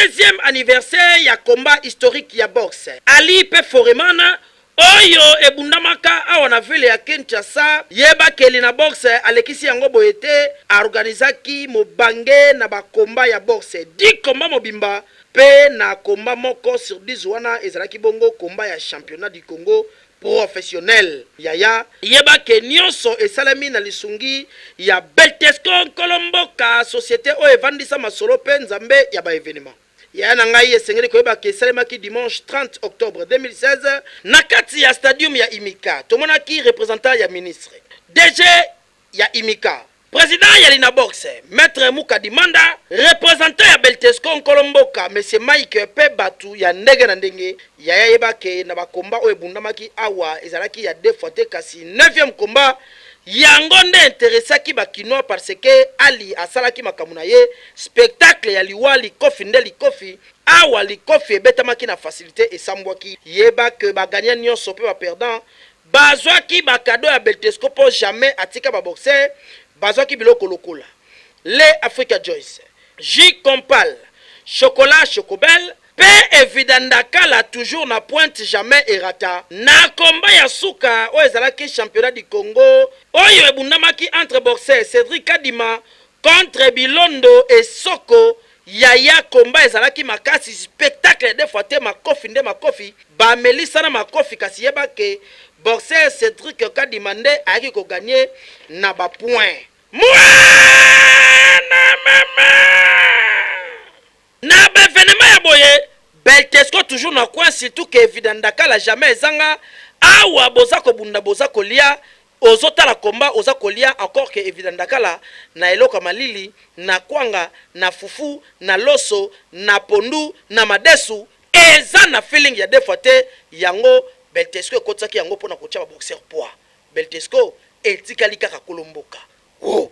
Deuxième anniversaire ya combat historique ya boxe Ali mpe Foreman oyo ebundamaka awa na ville ya Kinshasa. Yeba ke na boxe alekisi yango boye te, aorganizaki mobange na bakomba ya boxe, 10 combat mobimba, mpe na combat moko sur 10 wana ezalaki bongo combat ya championnat du Congo professionnel. Yaya, yeba ke nyonso esalemi na lisungi ya Beltesco Nkolo Mboka, société oyo evandisa masolo mpe nzambe ya baévénement. Yaya na ngai, esengeli koyeba ke esalemaki dimanche 30 octobre 2016 na kati ya stadium ya Imika. Tomonaki représentant ya ministre, DG ya Imika, président ya Linabox, maître Mukadi Manda, représentant ya Beltesco Nkolo Mboka, monsieur Mike, mpe bato ya ndenge na ndenge. Yaya, yeba ke na bakomba oyo ebundamaki awa ezalaki ya deux fois te, kasi 9e combat yango nde interesaki Bakinois, parce que Ali asalaki makambo na ye, spectacle ya liwa, likofi nde likofi. Awa likofi ebetamaki na facilité, esambwaki. Yeba ke bagagnant nyonso mpe baperdant bazwaki bacadeau ya Beltesco, mpo jamais atika baboxer. Bazwaki biloko lokola le Africa Joyce, jus Compal, chocolat Chocobel mpe Evida Ndakala, toujours na pointe, jamais erata. Na komba ya suka oyo ezalaki championnat du Congo oyo ebundamaki entre boxer Cédric Kadima contre Bilondo Esoko. Yaya, komba ezalaki makasi, spectacle deux fois te, makofi nde makofi, bamelisana makofi, kasi yeba ke boxer Cédric Kadima nde ayaki kogagner na bapoint. Mwana mama, na baévénement ya boye, Beltesco toujours na coin, surtout ke Evida Ndakala jamais ezanga. Awa boza kobunda, boza kolia, ozotala komba, oza kolia, encore ke Evida Ndakala na eloko ya malili, na kwanga, na fufu, na loso, na pondu, na madesu, eza na feeling ya deux fois te. Yango Beltesco ekotisaki yango mpona kotia baboxer poids. Beltesco etikali kaka kolo mboka. Oh.